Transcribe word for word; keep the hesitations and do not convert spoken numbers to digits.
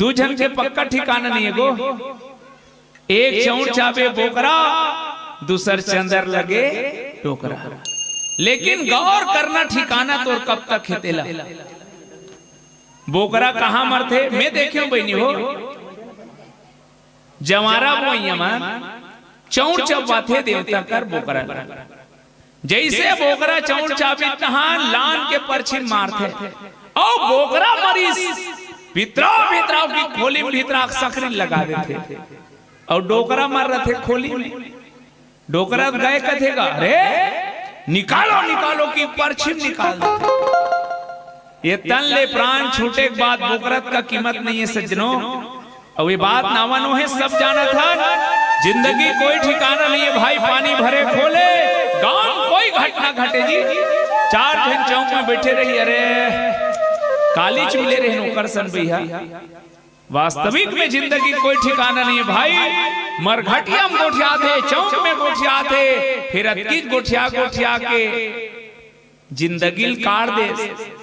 दू झन के पक्का ठिकाना नहीं है गो। एक चौंड़ चाबे बोकरा, दूसर चंदर लगे टोकरा। लेकिन गौर करना ठिकाना तोर कब तक हे तेला। बोकरा कहाँ मरथे? मैं देखे हूँ बहिनी हो, जवारा बोइया मन चौंड़ चबवाथे देवता कर बोकरा ल। जइसे बोकरा चौंड़ चाबित तहाँ लान के परछी म मारथे, अउ बोकरा मरिस, भितराव भितराव की खोली म भितरा के सकरी लगा देथे, अउ डोकरा मर रथे खोली म। डोकरा गए कथे गा, "अरे निकालो निकालो" कि परछी म निकाल देथे। ये तन ले प्राण छूटे के बाद बोकरा के कीमत नहीं है सज्जनों। अउ ये बात नावा नोहे, सब जानत हन। जिंदगी कोई ठिकाना नहीं है भाई, पानी भरे खोले, गांव कोई घटना घटे जी, चार झन चौक में बैठे रही, अरे कालीच मिले रहे ओकर सन भैया। वास्तविक में जिंदगी कोई ठिकाना नहीं है भाई। मरघटिया में गोठियाथे, चौक में गोठियाथे, फिर अतकीच गोठिया गोठिया के जिंदगी ल काट दे।